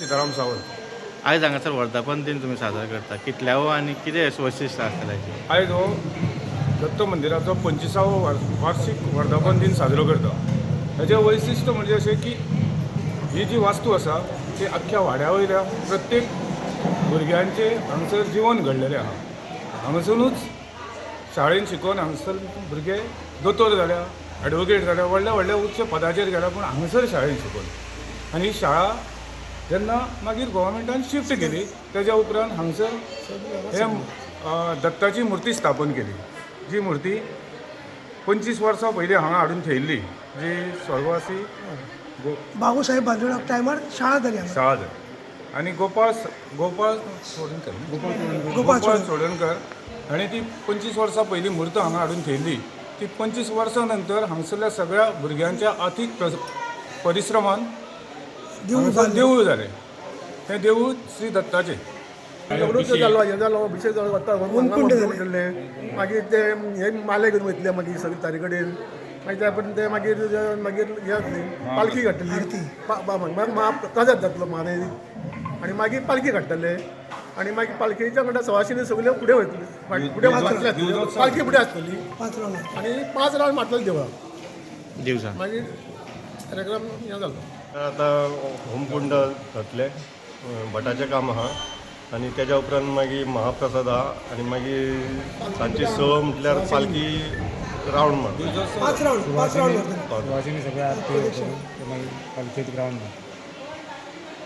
सीताराम सावंत. आयज हांगासर वर्धापन दिन तुमी साजरो करता, कितल्यावो आनी कितें वैशिश्ट आसतलें हाचें? आयज हो दत्त मंदिराचो 25वो वार्षिक वर्धापन दिन साजरो करता. हेजें वैशिश्ट म्हणजे अशें की ही जी वास्तू आसा ती अख्ख्या वाड्या वयल्या प्रत्येक भुरग्यांचें हांगसर जिवन घडलेलें आहा. हांगासरूच शाळेन शिकोवन हांगसर भुरगे दोतोर जाल्या, एडवोकेट जाल्या, व्हडल्या व्हडल्या उच्च पदाचेर गेल्या, पूण हांगसर शाळेन शिकोवन. आनी ही शाळा जेन्ना मागीर गोवोरमेंटान शिफ्ट केली तेज्या उपरांत हांगसर हे दत्ताची मुर्ती स्थापन केली, जी मुर्ती 25 वर्सां पयलीं हांगा हाडून थेयल्ली, जी स्वर्गवासी बाबूसाहेब बांदोडकर टायमार शाळा जाली हांगा. शाळा जाली. आनी गोपाळ गोपाळ चोडणकर न्ही? गोपाळ गोपाळ चोडणकर. चोडणकर हाणें ती 25 वर्सां पयलीं मूर्त हांगा हाडून थेयल्ली. ती 25 वर्सां नंतर हांगसरल्या सगळ्या भुरग्यांच्या अथीक परिश्रमान देवूळ हांगसर बांदलें. देवूळ जालें. तें देवूळ श्री दत्ताचें. लग्नूच जालो, हें जालो, अभिशेक जालो वता. होमकुंड जालें. जालें मागीर ते हे माले घेवन वयतले, मागीर सगळे तारी कडेन, मागीर त्या पर्यंत ते मागीर मागीर हें जातली, पालखी काडटली. आरती. मागीर महाप्रसाद जातलो म्हाने आनी मागीर पालखी काडटले आनी मागीर पालखेच्या वांगडा सवाशिणी सगळ्यो फुडें वयतले, फुडें वतले, पालखी फुडें आसतली. 5 राउंड. आनी 5 राउंड मारतले देवळाक. दिवसा. मागीर कार्यक्रम हें जालो. आतां होमकुंड जातलें, भटाचें काम आहा आनी तेज्या उपरांत मागीर महाप्रसाद आहा आनी मागीर सांजची 6 म्हटल्यार पालखी रावंड मारता. 5 राउंड, 5 राउंड मारतले. सुवासिनी सगळे आरती करून ते मागीर पालखेत ग्रावंड मारता.